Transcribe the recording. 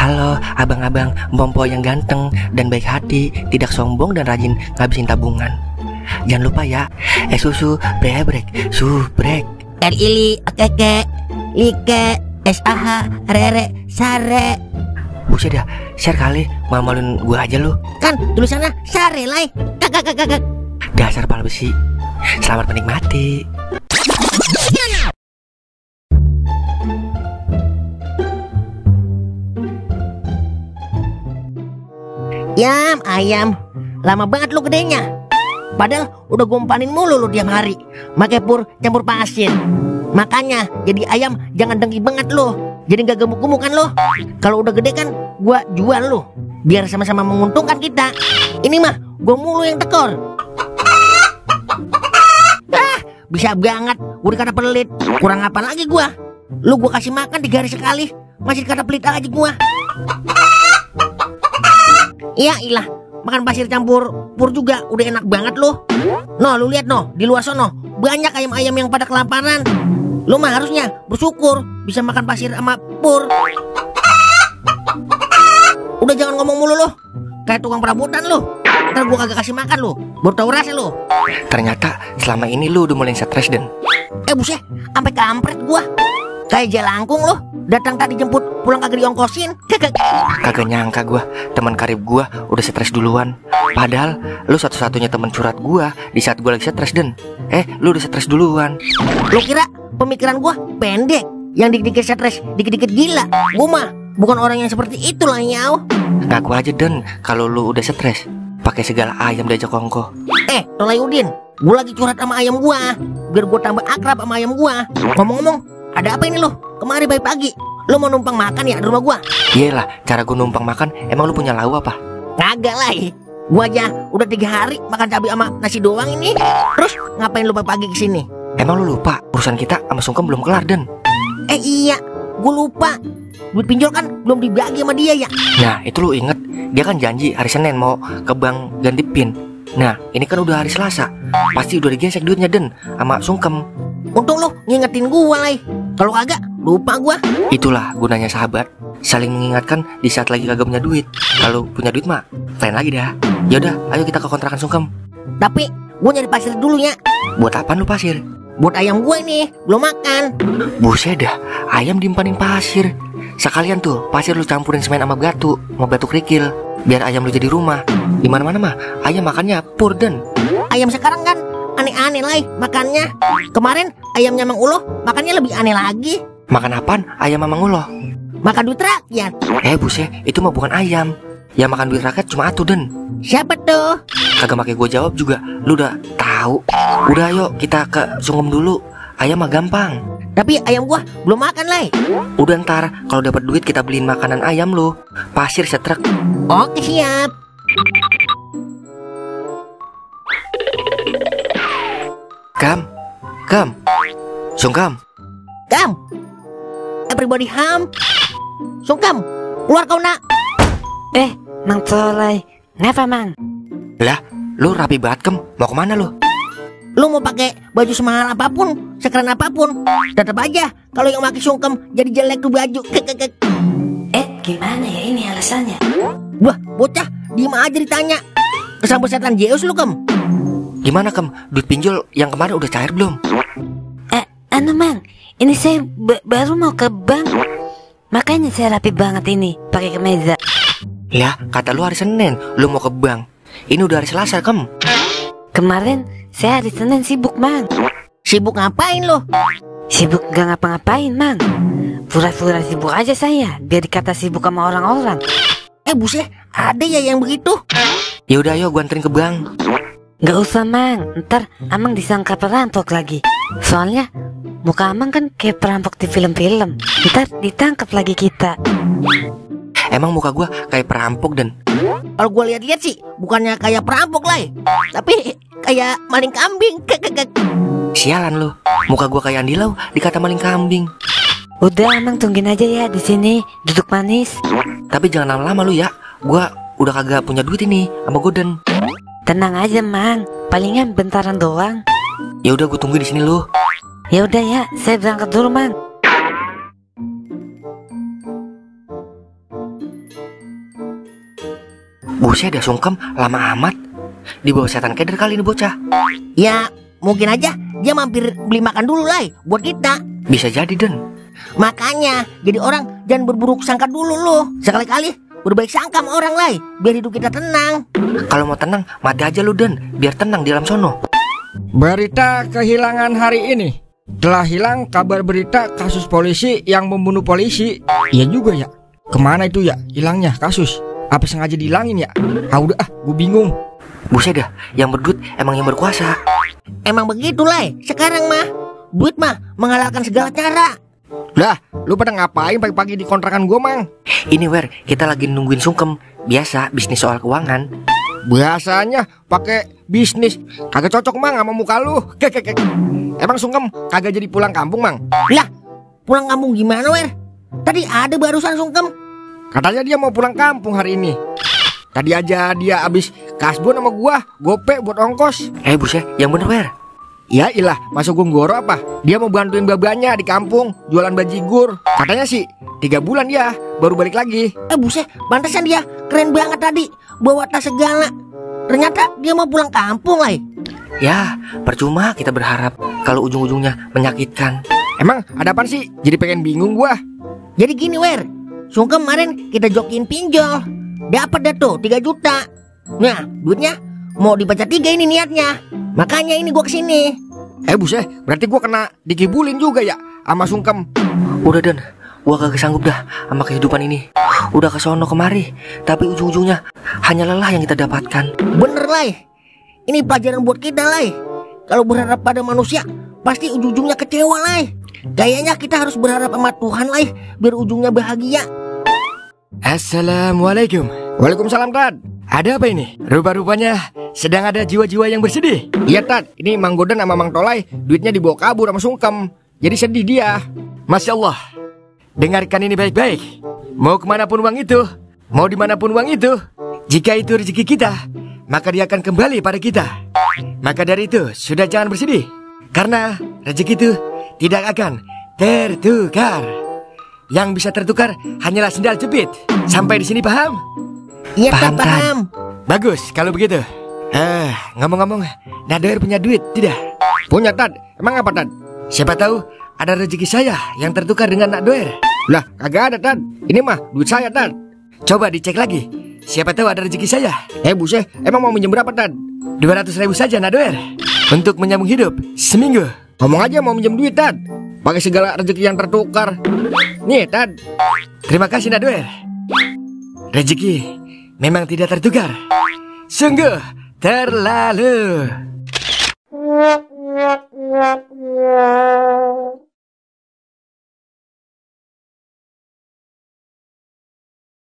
Halo abang-abang Bompo yang ganteng dan baik hati, tidak sombong dan rajin ngabisin tabungan. Jangan lupa ya, susu brebrek, subrek. Ili, keke, like, sah, rere, sare. Buset dah, share kali, malu-maluin gua aja lu. Kan tulisannya sare lai. Kakak. Dasar pala besi. Selamat menikmati. Yam, ayam. Lama banget lu gedenya. Padahal udah gue umpanin mulu lu tiap hari. Make pur campur pasir. Makanya jadi ayam jangan dengki banget lu. Jadi gak gemuk-gemuk kan lu. Kalau udah gede kan gua jual lu. Biar sama-sama menguntungkan kita. Ini mah gua mulu yang tekor. Bisa banget. Gua dikata pelit. Kurang apa lagi gua. Lu gua kasih makan 3 hari sekali masih dikata pelit aja gua. Iya ilah, makan pasir campur pur juga udah enak banget loh. No, lu lihat no, di luar sono banyak ayam-ayam yang pada kelaparan. Lu mah harusnya bersyukur bisa makan pasir sama pur. Udah jangan ngomong mulu loh, kayak tukang perabotan lu. Ntar gua kagak kasih makan lu, baru tau rasa lu. Ternyata selama ini lu udah mulai stres Den. Buset, sampai kampret gua. Kayak jalangkung loh. Datang tadi jemput, pulang kagak diongkosin. Kagak nyangka gua, teman karib gua udah stres duluan. Padahal lu satu-satunya teman curhat gua di saat gua lagi stres Den. Lu udah stres duluan. Lu kira pemikiran gua pendek, yang dikit-dikit stres, dikit-dikit gila? Gua mah bukan orang yang seperti itu lah nyau. Ngaku aja Den, kalau lu udah stres, pakai segala ayam diajak kongko. Tolayudin, gua lagi curhat sama ayam gua, biar gua tambah akrab sama ayam gua. Ngomong-ngomong, ada apa ini lo? Kemari baik pagi. Lo mau numpang makan ya di rumah gua? Iyalah, cara gua numpang makan, emang lu punya lau apa? Kagak lah. Gua aja udah 3 hari makan cabai sama nasi doang ini. Terus ngapain lu pagi ke sini? Emang lu lupa urusan kita sama Sungkem belum kelar Den? Iya, gua lupa. Duit pinjol kan belum dibagi sama dia ya. Nah, itu lu inget, dia kan janji hari Senin mau ke bank ganti PIN. Nah, ini kan udah hari Selasa. Pasti udah digesek duitnya Den sama Sungkem. Untung lu ngingetin gua lah. Kalau kagak, lupa gua. Itulah gunanya sahabat, saling mengingatkan di saat lagi kagak punya duit. Kalau punya duit mah lain lagi dah. Yaudah, ayo kita ke kontrakan Sungkem. Tapi gua nyari pasir dulu ya. Buat apaan lu pasir? Buat ayam gua ini, belum makan. Buset dah, ayam dimpanin pasir. Sekalian tuh pasir lu campurin semen sama batu, mau batu kerikil, biar ayam lu jadi rumah. Di mana-mana mah ayam makannya pur Den. Ayam sekarang kan aneh-aneh lah makannya. Kemarin ayamnya Mang Ulo makannya lebih aneh lagi. Makan apaan ayam Mamang Ulo? Makan duit rakyat. Buset, itu mah bukan ayam. Yang makan duit rakyat cuma atu Den. Siapa tuh? Kagak pakai gua jawab juga, lu udah tahu. Udah ayo kita ke Sungkem dulu. Ayam mah gampang. Tapi ayam gua belum makan lah. Udah ntar kalau dapat duit kita beliin makanan ayam lu. Pasir setrek. Oke siap. Kam, Sungkem. Kam, everybody ham. Sungkem, keluar kau nak. Mang Tolai, ngapa Mang? Lah, lu rapi banget Kem. Mau kemana lu? Lu mau pakai baju semahal apapun, sekeren apapun, tetap aja kalau yang pakai Sungkem jadi jelek tuh baju. Gimana ya ini alasannya? Wah, bocah, diem aja ditanya. Kesambet setan Zeus lu Kem. Gimana Kem? Duit pinjol yang kemarin udah cair belum? Mang, ini saya baru mau ke bank. Makanya saya rapi banget ini, pakai kemeja. Lah, kata lu hari Senin, lu mau ke bank. Ini udah hari Selasa Kem. Kemarin saya hari Senin sibuk Mang. Sibuk ngapain lo? Sibuk gak ngapa-ngapain Mang. Pura-pura sibuk aja saya, biar dikata sibuk sama orang-orang. Buset, ada ya yang begitu? Ya udah ayo gua anterin ke bank. Gak usah Mang, ntar Amang disangka perampok lagi. Soalnya muka Amang kan kayak perampok di film-film. Ntar ditangkap lagi kita. Emang muka gua kayak perampok Den? Kalau gua lihat-lihat sih bukannya kayak perampok lah, tapi kayak maling kambing. Sialan lu, muka gua kayak Andi Lau dikata maling kambing. Udah Amang tungguin aja ya di sini, duduk manis. Tapi jangan lama-lama lu ya. Gua udah kagak punya duit ini sama Goden. Tenang aja Mang, palingan bentaran doang. Ya udah gua tungguin di sini lu. Ya udah ya, saya berangkat dulu Mang. Buset dah sungkem, lama amat. Dibawa setan keder kali ini bocah. Ya mungkin aja dia mampir beli makan dulu lah buat kita. Bisa jadi Den. Makanya jadi orang jangan berburuk sangka dulu lo. Sekali-kali berbaik sangka sama orang lah, biar hidup kita tenang. Kalau mau tenang, mati aja lu Den, biar tenang di alam sono. Berita kehilangan hari ini. Telah hilang kabar berita kasus polisi yang membunuh polisi. Iya juga ya. Kemana itu ya hilangnya kasus? Apa sengaja dihilangin ya? Udah gue bingung. Buset dah, yang berduit emang yang berkuasa. Emang begitu lah. Sekarang mah duit mah menghalalkan segala cara. Lah, lu pada ngapain pagi-pagi di kontrakan gue, Mang? Ini Wer, kita lagi nungguin sungkem. Biasa bisnis soal keuangan. Biasanya pakai bisnis kagak cocok, Mang, sama muka lu. Emang sungkem kagak jadi pulang kampung, Mang? Lah, pulang kampung gimana, Wer? Tadi ada barusan sungkem. Katanya dia mau pulang kampung hari ini. Tadi aja dia abis kasbon sama gua, gope buat ongkos. Buset, yang bener Wer. Ya ilah, masuk gua ngoro apa? Dia mau bantuin babanya di kampung jualan bajigur. Katanya sih 3 bulan dia baru balik lagi. Buset, pantesan dia keren banget tadi, bawa tas segala. Ternyata dia mau pulang kampung lah. Ya, percuma kita berharap kalau ujung-ujungnya menyakitkan. Emang ada apaan sih? Jadi pengen bingung gua. Jadi gini Wer, sungkem kemarin kita jokin pinjol. Dapat dah tuh 3 juta. Nah, duitnya mau dibaca 3 ini niatnya. Makanya ini gua kesini. Buset, berarti gua kena dikibulin juga ya sama sungkem. Udah Den, gua kagak sanggup dah sama kehidupan ini. Udah kesono kemari, tapi ujung-ujungnya hanya lelah yang kita dapatkan. Bener lah. Ini pelajaran buat kita lah. Kalau berharap pada manusia, pasti ujung-ujungnya kecewa lah. Kayaknya kita harus berharap sama Tuhan lah, biar ujungnya bahagia. Assalamualaikum. Waalaikumsalam, Tad. Ada apa ini? Rupa-rupanya sedang ada jiwa-jiwa yang bersedih. Iya, Tad. Ini Mang Godan sama Mang Tolai duitnya dibawa kabur sama sungkem. Jadi sedih dia. Masya Allah. Dengarkan ini baik-baik. Mau kemanapun uang itu, mau dimanapun uang itu, jika itu rezeki kita, maka dia akan kembali pada kita. Maka dari itu sudah jangan bersedih, karena rezeki itu tidak akan tertukar. Yang bisa tertukar hanyalah sendal jepit. Sampai di sini paham? Iya, Paham, Tad. paham. Bagus kalau begitu. Ngomong-ngomong, Nadoer punya duit tidak? Punya, Tad. Emang apa, Tad? Siapa tahu ada rezeki saya yang tertukar dengan Nadoer. Lah, kagak ada, Tad. Ini mah duit saya, Tad. Coba dicek lagi. Siapa tahu ada rezeki saya. Buset, emang mau minjem berapa, Tad? 200.000 saja, Nadoer. Untuk menyambung hidup seminggu. Ngomong aja mau minjem duit, Tad. Pakai segala rezeki yang tertukar. Nih, Tad. Terima kasih, Nadoer. Rezeki memang tidak tertukar. Sungguh terlalu.